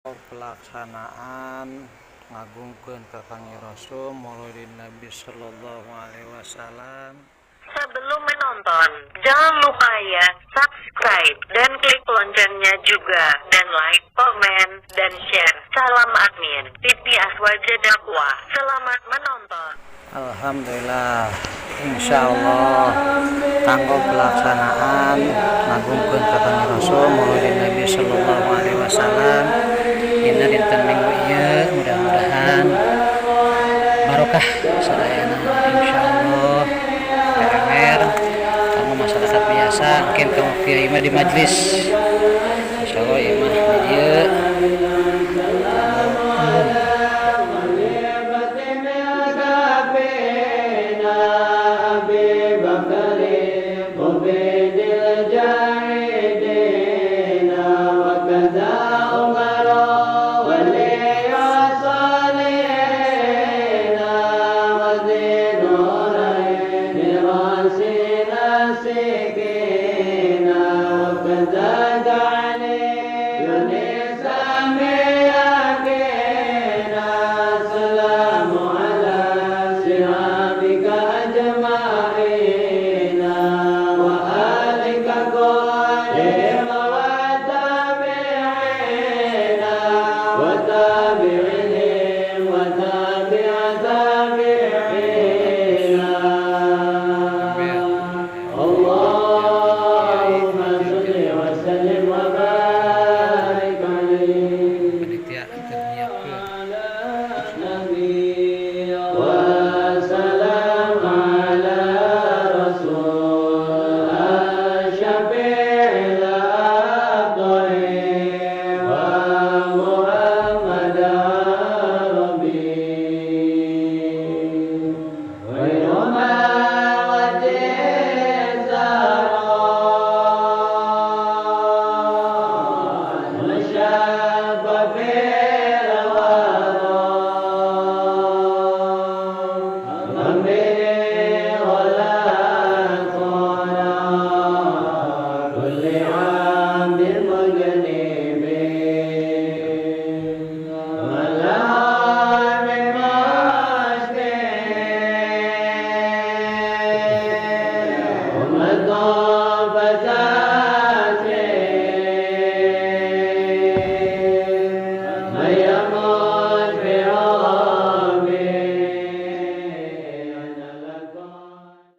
Pelaksanaan ngagungkeun ka Kangjeng Rasul Maulidin Nabi sallallahu alaihi wasallam. Sebelum menonton, jangan lupa ya, subscribe dan klik loncengnya juga, dan like, komen, dan share. Salam admin, TV Aswaja Dakwah. Selamat menonton. Alhamdulillah, insyaallah kanggo pelaksanaan ngagungkeun ka Kangjeng Rasul Maulidin Nabi sallallahu alaihi wasallam dina dinten Minggu ieu mudah-mudahan barokah sadayana, insyaallah. PMR kanggo masyarakat biasa, mungkin kamu kiai mah di majlis, insyaallah ieu mah di dieu umum. Panitia keur nyiapkeun. وسلام على رسول الشفيع الأفضل ومحمد عربي غير ما وشاب في الورى كل عام مجنب ولا من مشك أمة.